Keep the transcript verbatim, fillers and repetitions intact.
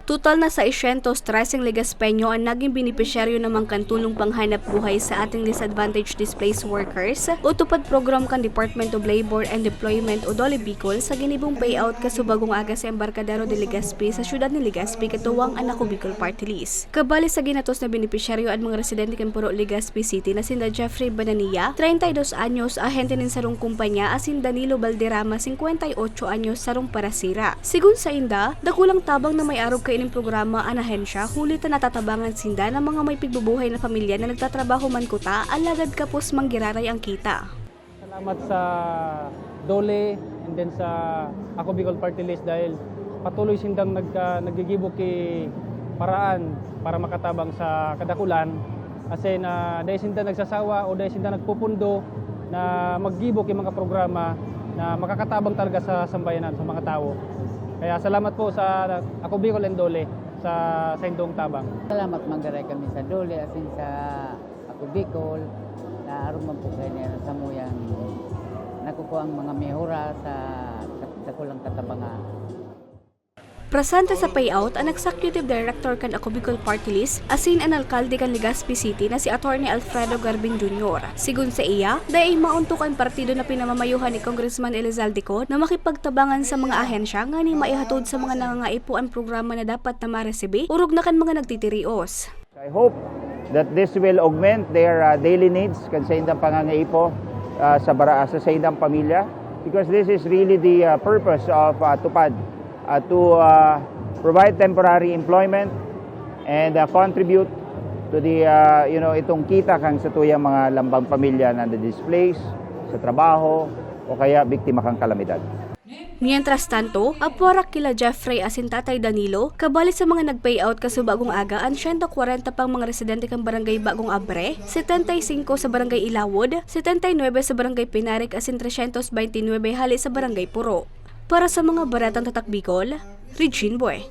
Total na seiscientos trese Legazpeño ang naging benepisyaryo naman kan tulong panghanap buhay sa ating disadvantaged displaced workers o TUPAD program kan Department of Labor and Employment o DOLE Bicol sa ginibong payout kaso bagong aga sa Embarcadero de Legazpi sa siyudad ni Legazpi katuwang an Ako Bicol Party List. Kabali sa ginatos na benepisyaryo an mga residente kan Purok Legazpi City na sinda Jeffrey Banania, treinta y dos anyos, ahente nin sarong kumpanya, asin Danilo Balderrama, cincuenta y ocho anyos, sarong parasira. Sigon sainda, dakulang tabang na may arog kaining programa an ahensya, huli ta natatabangan sinda ng mga may pigbubuhay na pamilya na nagtatrabaho man kuta, alagad kapos manggiraray ang kita. Salamat sa DOLE and then sa Ako Bicol Party List dahil patuloy sindang nagka-, naggigibo ki paraan para makatabang sa kadakulan. Kasi na dahil sinda nagsasawa o dahil sinda nagpupundo na maggibo ki mga programa na makakatabang talaga sa sambayanan, sa mga tawo. Kaya salamat po sa Ako Bicol and DOLE sa saindong tabang. Salamat, manggaray kami sa DOLE, asin sa Ako Bicol, na aron man po kaini sa samuyang nakukuha ang mga mehora sa dakulang katabangan. Presente sa payout an Executive Director kan Ako Bicol Party List, asin an Alkalde kan Legazpi City na si Attorney Alfredo Garbin Junior. Sigon sa iya, dai maontok an partido na pinamamayohan ni Congressman Elizalde Co na makipagtabangan sa mga ahensya nganing maihatod sa mga nangangaipo an programa na dapat na maresibi, orog na kan mga nagtitirios. I hope that this will augment their, uh, daily needs kan saindang pangangaipo, uh, sa bara-, sa saindang pamilya, because this is really the, uh, purpose of, uh, TUPAD, uh, to, uh, provide temporary employment and, uh, contribute to the, uh, you know, itong kita kan satuyang mga lambang pamilya na na-displace sa trabaho o kaya biktima kan kalamidad. Mientras tanto, apwarak kila Jeffrey asin Tatay Danilo, kabali sa mga nag-payout kaso bagong aga an siyento kwarenta pang mga residente kan Barangay Bagong Abre, setenta y cinco sa Barangay Ilawod, setenta y nuebe sa Barangay Pinarik asin trescientos veintinuebe hale sa Barangay Puro. Para sa mga Baretang Tatak Bicol, Regine Bue.